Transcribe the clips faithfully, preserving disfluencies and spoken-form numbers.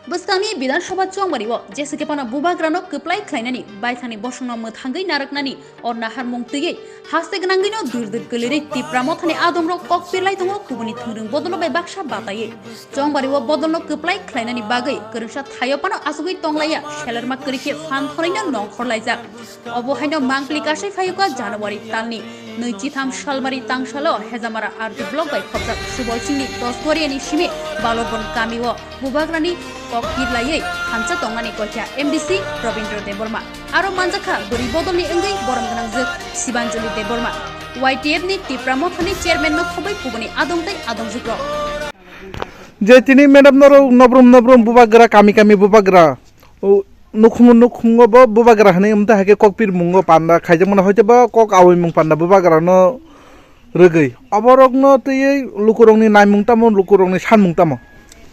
Bwskangni Bidhan Sabha chongmari o jeswkhe phano bubagrano kwplai khlainani, baithangni bosongno mwthangwi narwknani o naharmung twiwi haste gwnangwino dur dur kwlwirwi Tipra Mothani adongrok kok pirlai tongo kubuni thwngrwng bodolo bai baksa bataiwi. Chongmari o bodolno kwplai khlainani bagwi kwrwngsa thaio phano achugwi tonglaiya, selerma kwrwi khe phan thorwino nongkhorlaijak. Obo haino mangpili kasai phaiyoka January talni nwi chitham salmari tangsalo Hejamara R D block bai khopjak Subol Singhni Dosgoriani simi Balobon kamio bubagrani kok kirlaiwi thansa tongnani kokya M D C Robindra Debbarma. Aro manjakha bwrwi bodolni wngwi borom gwnangjwk Sibanjali Debbarma. Y T F ni Tipra Mothani chairman no khobwi kubuni adong tei adongjwkrok. Je tini madam norok nobrum nobrum bubagra, kami kami bubagra, o, nukhungo nukhungo bo bubagra hwnwi, wngta hai khe kokpirmungo panda khaijakmano, hoito ba kok aoimung panda bubagrano rwgwi. Oborokno twiwi lukurokni naimung tamo, lukurokni sanmung tamo?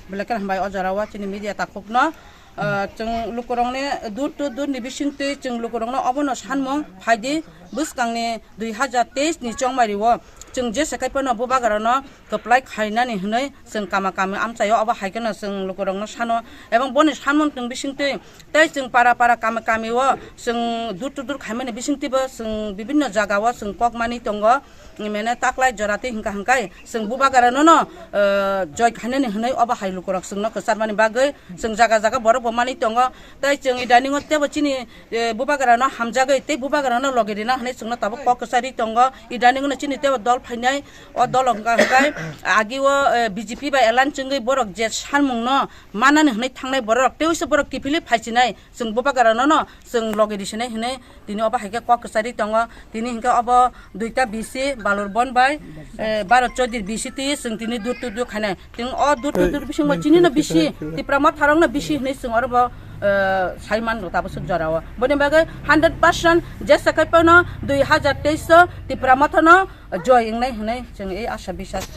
Belai kheno hambai o jorao chini media takhukno, ah, chwng lukurokni dur to dur ni bisingtwi chwng lukurokno obono sanmung phaidi bwskangni dui hazar teis ni chongmari o chwng jesa khai phano bubagrano kwplai khainani hwnwi chwng kama kami amchaio, obo hai kheno chwng lukurokno sano. Ebong boni sanmung tong bisingtwi tei chwng para para kami kami o chwng dur to dur khaimani bisingtwi bo chwng bibinno jaga o chwng kok mani tongo. Mene taklai jora tei hwnkha hwnkhe chwng bubagrano no, eh, joi khainani hwnwi obo hai lukurok chwngno kwcharmani bagwi chwng jaga jaga borok bo mani tongo. Tei chwng idaningo tebo chini, eh, bubagrano hamjagwi tei bubagrano logi rina hwnwi chwngno tabuk kok kwcharwi tongo. Idaningo no chini tebo dol phainai, o dol hwnkha hwnkhe agi o, eh, B J P bai alliance wngwi borok je sanmungno manani hwnwi thangnai borok, teisa borok kiphilwi phaisinai, chwng bubagrano no chwng logi risinai hwnwi tini obo hai khe kok kwcharwi tongo. Tini hwnkhe obo duita B C Balur Bon bai, eh, Bharat Chaudhary B C twi chwng tini dur to dur khainai. Chwng o dur to dur bisingo chini no bisi, Tipra Motha rok no bisi hwnwi chwng oro bo, eh, sai man rok tabuk swk jora o. Boni bagwi hundred percent jesa khai phano dui hazar teis o Tipra Motha no joi wngnai hwnwi chwng ei asa bisas.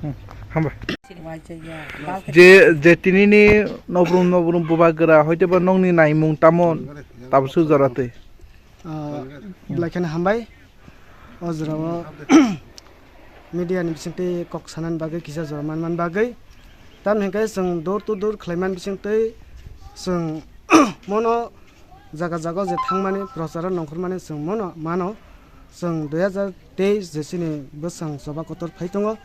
Hmm, hambai. Je, je tinini nobrum nobrum bubagra hoite ba nokni naimung tamo tabuk swk jora twi. Ah, belai kheno hambai. O jorao media ni bisingtwi kok sanani bagwi kisa jora manmani bagwi. Tamni hwnkhe chwng door to door khlaiman bisingtwi chwng mono jaga jaga je thangmani procharo nongkhormani chwng mono mano. Chwng dui hazar teis je chini bwsang choba kotor phai tongo.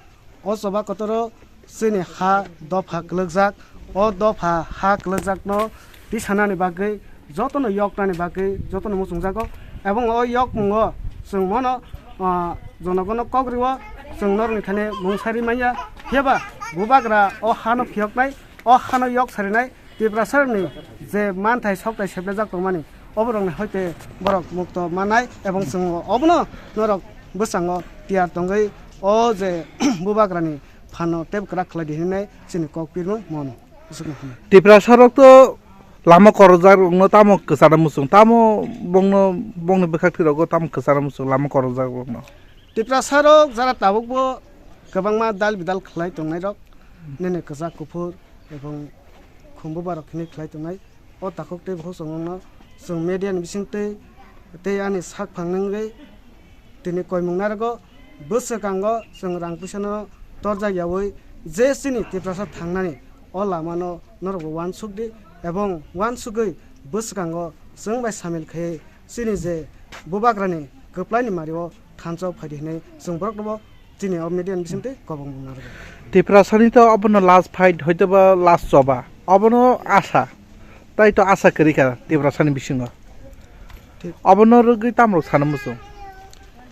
O choba kotoro chini ha dopha kwlwkjak, o dopha ha kwlwkjakno tisanani bagwi, jotono yoknani bagwi jotono muchungjago. Ebong o yokmungo chwng mono, ah, jonogono kok rwo, chwng norokni thani mung sari manya. Phiya ba bubagra o hano phiyoknai, o hano yok sarinai, Tiprasarokni je manthai sokthai seplejak tongmani, oborokni hoite borok mukto mannai, ebong chwng obono norok bwskango tiyar tongwi o je bubagrani phano teb kwrak khlai di hinwi chini kok pirmung mono. Tiprasarok to lama korojak rokno tamo kwchana muchung, tamo bongno, bongni bwkhak thwirogo tamo kwchana muchung lama korojak rokno. Tiprasarok jara tabukbo kwbangma dal bidal khlai tongnairok, nini kwchak kuphur, ebong khumbu barok hinwi khlai tongnai. O takhuk tei bukhuk chwngno chwng media ni bisingtwi tei ani sak phang nungwi tini koimung narwgo. Bwswkango chwng rang puisano torjak yaui je chini Tiprasa thangnani o lamano norokbo uansuk di, ebong uansugwi bwswkango chwng bai samil khaiwi chini je bubagrani kwplaini mario thansa o phaidi hinwi chwng borokno bo chini o media ni bisingtwi kobong narwgo. Tiprasani to obono last fight hoitoba last choba. Obono asa. Tai to asa kwrwi kha Tiprasani bisingo. Thik. Obono rwgwi tamrok sana muchung.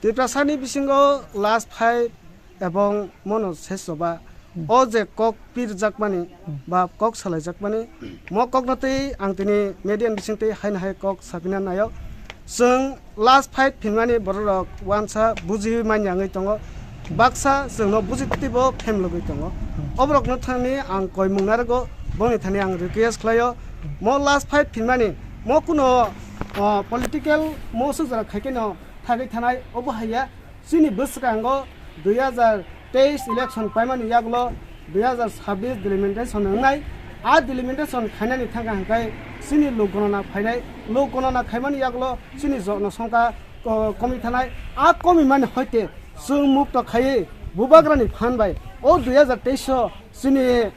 Tiprasani bisingo last fight ebong mono ses choba. Hmm. O je kok pirjakmani Hmm. ba kok salaijakmani, mo kokno tei ang tini media ni bisingtwi haino hai kok sapina naio. Chwng last fight phinmani bororok uansa bujiwi manya wngwi tongo. Baksa chwngno buji twibo phem logwi tongo. Oborokno thani ang koimung narwgo, bongni thani ang request khlaio. Mo last fight phinmani mo kuno, o, political mo swk jora khaikhe no thagwi thanai obo haiya. Chini bwskango dui hazar teis election paimani yagulo dui hazar sabbish delimitation wngnai. A delimitation khainani thangkha hwnkhe chini lok gonona phainai. Lok gonona khaimani yagulo chini Jonasongkha ko-, komi thanai. A komi mani hoite chwng mukto khaiwi bubagrani phan bai o dui hazar teis o chini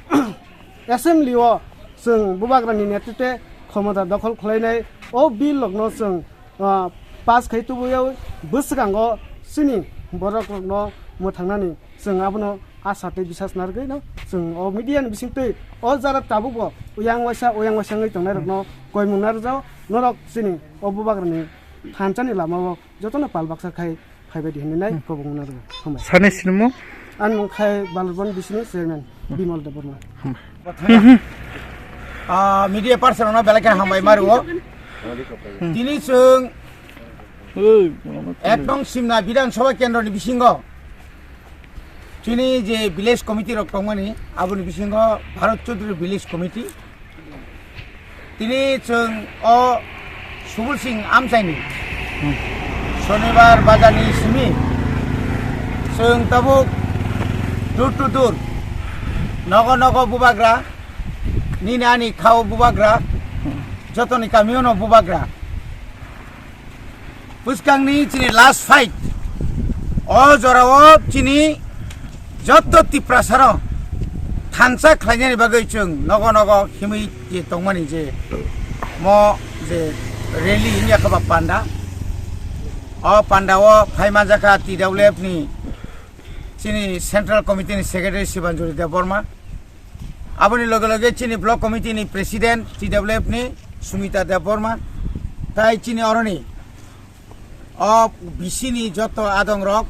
assembly o Chwng bubagrani netritwe khomota dokhol khlainai o bill rokno chwng, ah, pass khai tubuyaui bwskango chini borok rokno mwthangnani chwng abono asa tei bisas narwgwino chwng o media ni bisingtwi o jara tabukbo uyang waisa uyang waisa wngwi tongnairokno koimung narwjao norok chini o bubagrani thansa ni lama o jotono pal baksa khai phaibai di hinwi nai kobong narwgo. Hambai. Sani sinimo? Ani mung khai Balurban bisini chairman Bimal Debbarma. Ah, media person no belai khe hambai mario. Tini chwng ek nong Simna Bidhan Sabha Kendro ni bisingo chini je village committee rok tongmani, aboni bisingo Bharat Chaudhary Village Committee. Tini chwng o Subul Singh amchaini Shonibar bazarni simi chwng tabuk door to door, nogo nogo bubagra, nini ani khao bubagra, jotoni kamiono bubagra. Bwskangni chini last fight. O jorao chini jotto Tiprasarok thansa khlainani bagwi chwng nogo nogo himwi je tongmani je mo je rally wngya khe ba panda. O panda o phai manjakha T W F ni chini Central Committee ni Secretary Sibanjori Debbarma. Aboni loge loge chini Block Committee ni President T W F ni Sumita Debbarma, tai chini oroni o B C ni joto adong rok,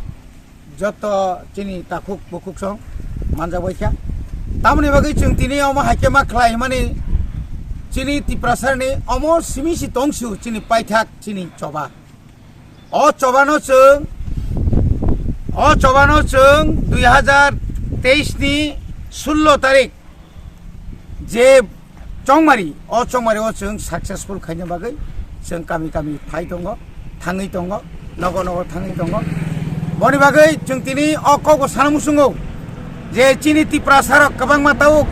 joto chini takhuk bukhuk song manjak bai kha. Tamoni bagwi chwng tini omo hai khe ma khlai hwnmani chini Tiprasani omo simi si tong su chini paithak chini choba. O chobano chwng, o chobano chwng dui hazar teis ni sullo tarik je chongmari, o chongmari o chwng successful khaina bagwi chwng kami kami phai tongo, thangwi tongo, nogo nogo thangwi tongo. Boni bagwi chwng tini o kokbo sana muchungo je chini Tiprasarok kwbangma tabuk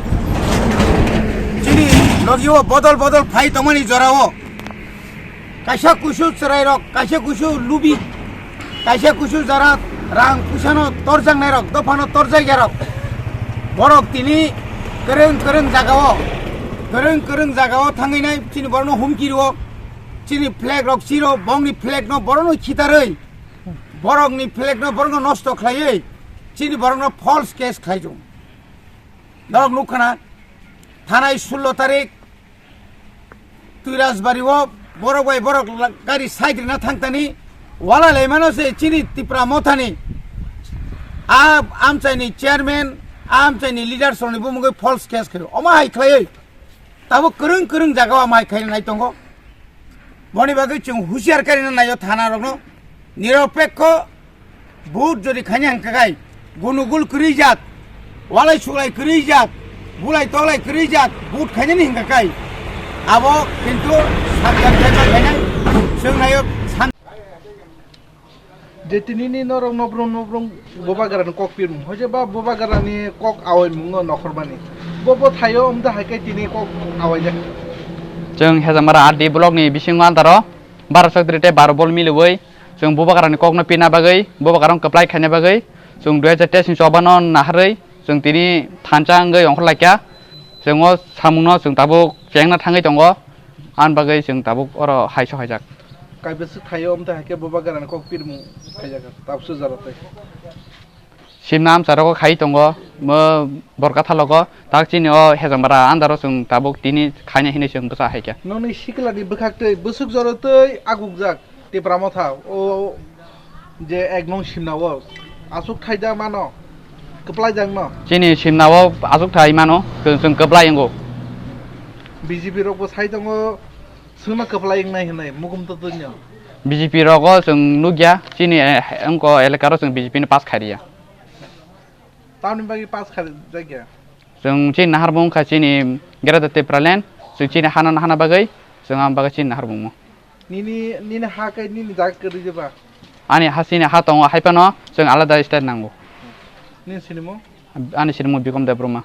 chini logio bodol bodol phai tongmani jorao. Kaisa kusu chwrairok, kaisa kusu lubi, kaisa kusu jara rang pusano torjaknairok, dophano torjakyarok. Borok tini kwrwng kwrwng jagao, kwrwng kwrwng jagao thangwi nai chini borokno humki rwo. Chini flag rok chiro, bongni flag no borokno khitarwi, borokni flag no borokno nosto khlaiwi, chini borokno false case khlaijak. Norok nukha na, thanai sullo tarik Tuirajbari o borok bai borok la-, gari side rina thangtani wala laimano se chini Tipra Mothani a amchaini chairman, a amchaini leaders rokni bumungwi false case khaio. Omo hai khlaiwi tabuk kwrwng kwrwng jagao omo hai khaina nai tongo. Boni bagwi chwng husiar karina naio thana rokno. Niropekho Vote jodi khaina hwnkha khai, gunugul kwrwi jak, walai suglai kwrwi jak, bulai toklai kwrwi jak, vote khainani hwnkha khai, abo kintu sabjak khaima khainai, chwng naio san. Je tinini norok nobrong nobrong bubagrani kok pirmung, hoje ba bubagrani kok awaimung no nokhormani. Bo bo thaio wngda hai khe tini kok awaijak. Chwng Hezamara R D block ni bisingo antaro. Baro chokdri tei baro bol miliwi chwng bubagrani kokno pina bagwi, bubagrano kwplai khaina bagwi chwng dui hajar teis ni chobano naharwi chwng tini thansa wngwi ongkhorlaikha. Chwng o samungno chwng tabuk chengna thangwi tongo, ani bagwi chwng tabuk oro haiso haijak. Kaibwswk thaio wngtwi hai khe bubagrani kok pirmung khaijak, tabukso jora tei. Simna amcharogo khai tongo, mo borka thalogo, tak chini o Hezamara andaro chwng tabuk tini khaina hinwi chwng bwsa hai khe. Nokni sikla ni bwkhak twi bwswk jora twi agukjak Tipra Motha o je ek nong Simna o aswk thaida mano kwplai jak no. Chini Simna o aswk thai mano chwng, chwng kwplai wngo. B J P rok bo sai tongo chwngno kwplai wngnai hinwi mukum to twi no. B J P rogo chwng nukya, chini, eh, wngko elakaro chwng B J P ni pass khairiya. Tamni bagwi pass kharijak ya? Chwng chini naharmung wngkha chini Greater Tipraland, chwng chini hano nahana bagwi, chwng ang bagwi chini naharmung. Nini, nini ha kai nini jaga kwrwi jeba? Ani ha chini ha tongo, hai phano chwng alada state nango. Nini sinimo? Ani sinimo Bikom Debbarma.